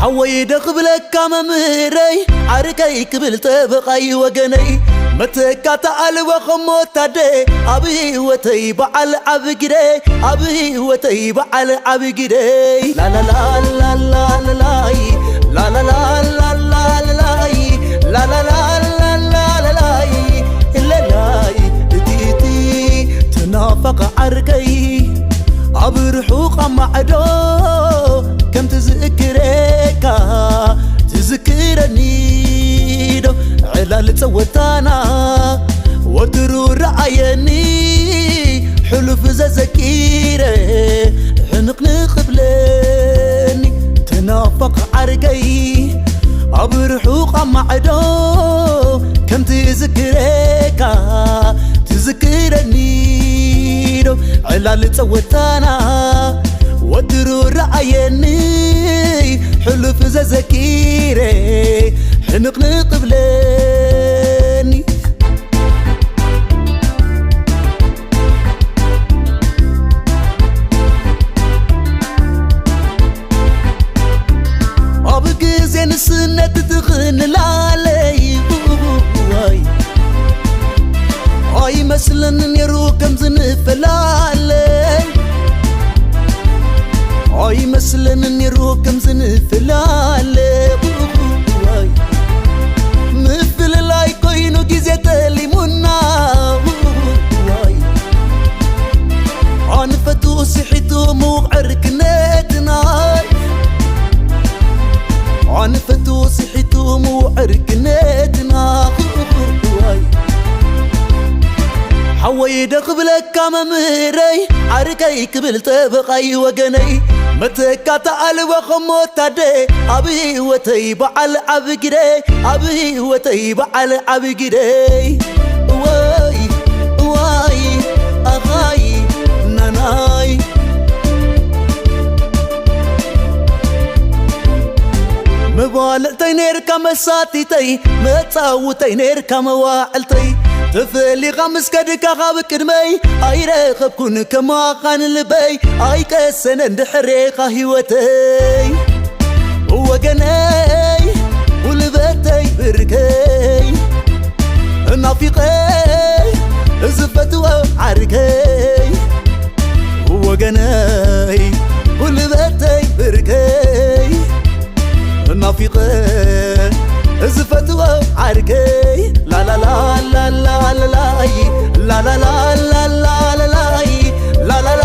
ሓወይ ዶ ክብለካ መምህረይ፣ ዓርከይ ክብል ጠበቓይ ወገነይ፣ መተካእታ ኣልቦ ከም ወታደ ኣብ ህይወተይ በዓል ዓቢ ግደ፣ ኣብ ህይወተይ በዓል ዓቢ ግደ። ላላላላላላላይ፣ ላላላላላላላይ፣ ላላላላላላይ፣ እለላይ፣ እቲቲ፣ ተናፋቒ ዓርከይ፣ ኣብ ርሑቕ ኣብ ማዕዶ ከምቲ ዝእክረካ ትዝክረኒ ዶ? ዕላል ጸወታና ወትሩ ረኣየኒ፣ ሕሉፍ ዘዘኪረ ሕንቕንቕ ብለኒ። ተናፋቒ ዓርከይ ኣብ ርሑቕ ኣብ ማዕዶ ከምቲ ዝክረካ ትዝክረኒ ዶ? ዕላል ጸወታና ወትሩ ረኣየኒ፣ ሕሉፍ ዘዘኪረ ሕንቕንቕ ብለኒ። ኣብ ግዜ ንስነት ትኽንላለይ ኣይመስለኒ ነይሩ ከምዚ ንፈላለይ፣ ኣይመስለኒ ነይሩ ከምዚ ንፈላለይ። ምፍልላይ ኮይኑ ግዜ ጠሊሙና። ኣንፈቱ ስሒቱ ምውቕ ዕርክነትና፣ ኣንፈቱ ስሒቱ ምውቕ ዕርክነትና። ሓወይ ዶ ክብለካ መምህረይ፣ ዓርከይ ክብል ጠበቓይ ወገነይ፣ መተካእታ ኣልቦ ከም ወታደ ኣብ ህይወተይ በዓል ዓቢ ግደ፣ ኣብ ህይወተይ በዓል ዓቢ ግደይ። እዋይ እዋይ ኣኻይ ናናይ፣ መባልዕተይ ነርካ፣ መሳቲተይ መጻውተይ ነርካ፣ መዋዕልተይ ተፈሊኻ ምስ ከድካ ካብ ቅድመይ፣ ኣይረኸብኩን ከማኻ ንልበይ፣ ኣይቀሰነን ድሕሬኻ ህይወተይ። ወገነይ፣ ጉልበተይ፣ ብርከይ፣ ናፊቐ ዝፈትዎ ዓርከይ። ወገነይ፣ ጉልበተይ፣ ብርከይ፣ ናፊቐ ዝፈትዎ ዓርከይ። ላላላላላላይ፣ ላላላላላላይ፣ ላላላ